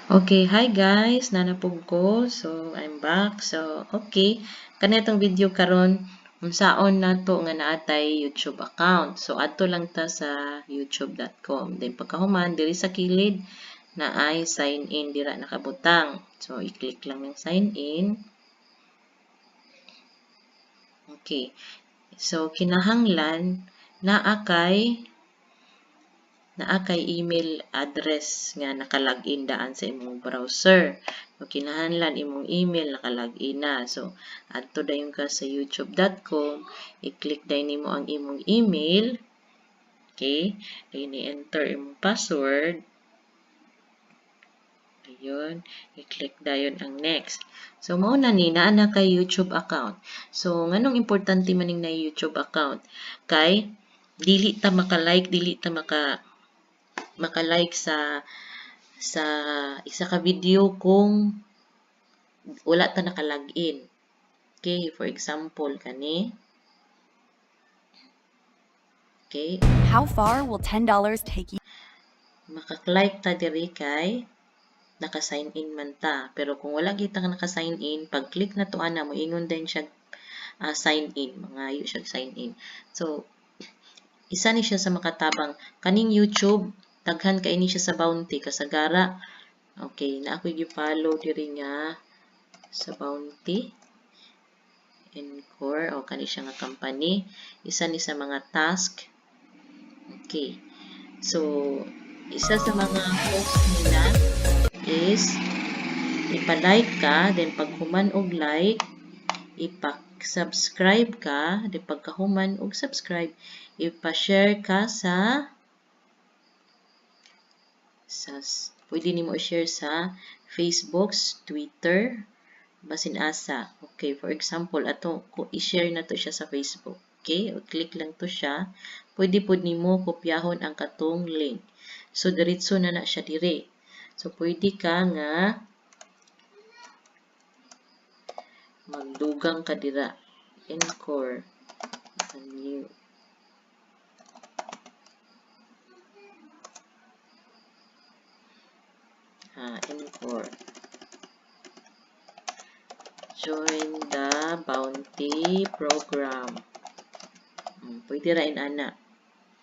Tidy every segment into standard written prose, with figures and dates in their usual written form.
Okay, hi guys, naa na pud ko. So, I'm back. So, okay. Kanitong video karon, unsaon nato nga naa tay YouTube account. So, adto lang ta sa youtube.com. Then pagkahuman diri sa kilid naay sign in dira nakabutang. So, i-click lang ng sign in. Okay. So, kinahanglan naa kay email address nga naka-login daan sa imong browser. So, kinahanglan imong email naka-login na. So, adto dayon ka sa youtube.com, i-click dayon nimo ang imong email. Okay? Dayon i-enter imong password. Ayun, i-click dayon ang next. So, mao na ni, naa na kay YouTube account. So, nganong importante maning na YouTube account? Kay dili ta maka-like, dili ta maka-like sa isa ka video kung wala ta naka-login. Okay, for example, kani. Okay. How far will $10 take you? Maka-like ta diri kay naka-sign in man ta. Pero kung wala kita ka naka-sign in, pag-click na to ana, moingon din siya sign in, mangayo siya sign in. So, isa ni siya sa makatabang kaning YouTube, daghan kay ni siya sa bounty kasagara. Okay, na ako'y gi-follow diri nga sa bounty Encore o kani siya nga company, isa ni sa mga task. Okay. So, isa sa mga post nila is ipa-like ka, then paghuman og like, ipa-subscribe ka, then pagkahuman og subscribe, ipa-share ka sa pwede nimo i-share sa Facebook, Twitter, basin asa. Okay, for example, ato i-share na to siya sa Facebook. Okay, click lang to siya. Pwede pud nimo kopyahon ang katong link. So diretso na na siya dire. So pwede ka nga magdugang ka dira. Encore new. Encore. Join the bounty program. Pwede ra ana.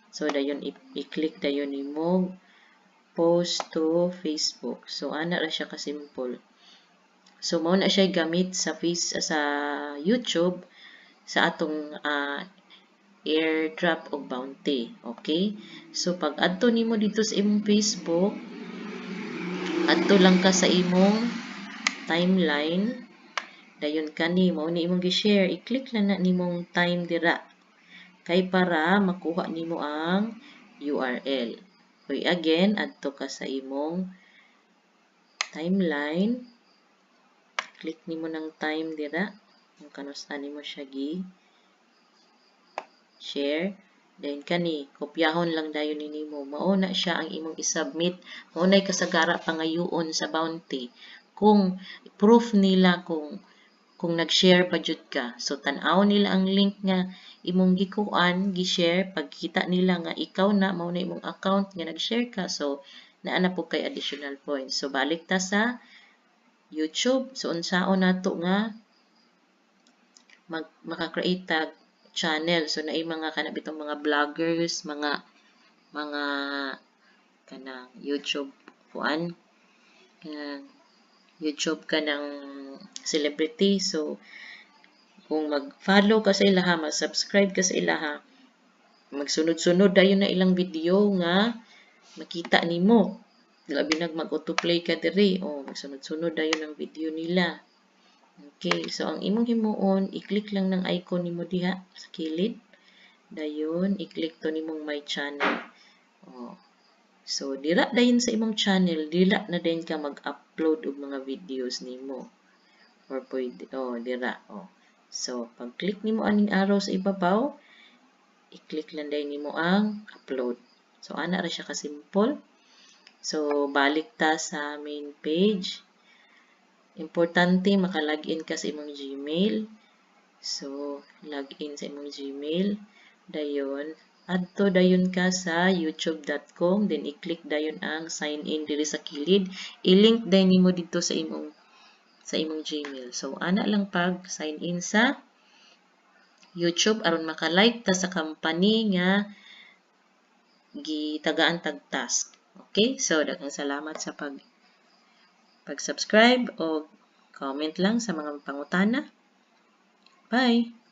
So dayon i-click dayon nimo post to Facebook. So ana ra siya ka simple. So mao na siya gamit sa face sa YouTube sa atong airdrop og bounty. Okay? So pag adto nimo dito sa imong Facebook, adto lang ka sa imong timeline, dayon kani mao ni imong gi-share, i-click lang na nimong time dira kay para makuha nimo ang URL. Okay, again, adto ka sa imong timeline, click nimo ng time dira kung kanusa nimo siya gi share. Then kani kopyahon lang dayon ni nimo. Mao na siya ang imong i-submit. Mao nay kasagara pangayoon sa bounty. Kung proof nila kung nag-share pa jud ka. So tan-aw nila ang link nga imong gikuan, gi-share, pagkita nila nga ikaw na mao na imong account nga nag-share ka, so naa na pud kay additional points. So balik ta sa YouTube. So unsaon nato nga maka-create tag channel. So naay mga kana bitong mga vloggers, mga kanang YouTube kuan, kanang YouTube kanang celebrity. So kung mag-follow ka sa ilaha, mag-subscribe ka sa ilaha, magsunod-sunod dayon na ilang video nga makita nimo. Labi nag mag-autoplay ka diri, o magsunod-sunod dayon ang video nila. Okay, so ang imong himuon, i-click lang ng icon nimo diha sa kilid. Dayon, i-click to nimong my channel. Oh. So dira dayon sa imong channel, dira na dayon ka mag-upload og mga videos nimo. Or pwede, oh, dira, oh. So pag-click nimo aning arrow sa ibabaw, i-click lang dayon nimo ang upload. So ana ra siya ka simple. So balik ta sa main page. Importante maka-login ka sa imong Gmail. So login sa imong Gmail. Dayon Adto dayon ka sa youtube.com, then i-click dayon ang sign in diri sa kilid. I-link dayon nimo didto sa imong Gmail. So ana lang pag sign in sa YouTube aron maka-like ta sa company nga gitagaan tag task. Okay? So daghang salamat sa pag-subscribe o comment lang sa mga pangutana. Bye!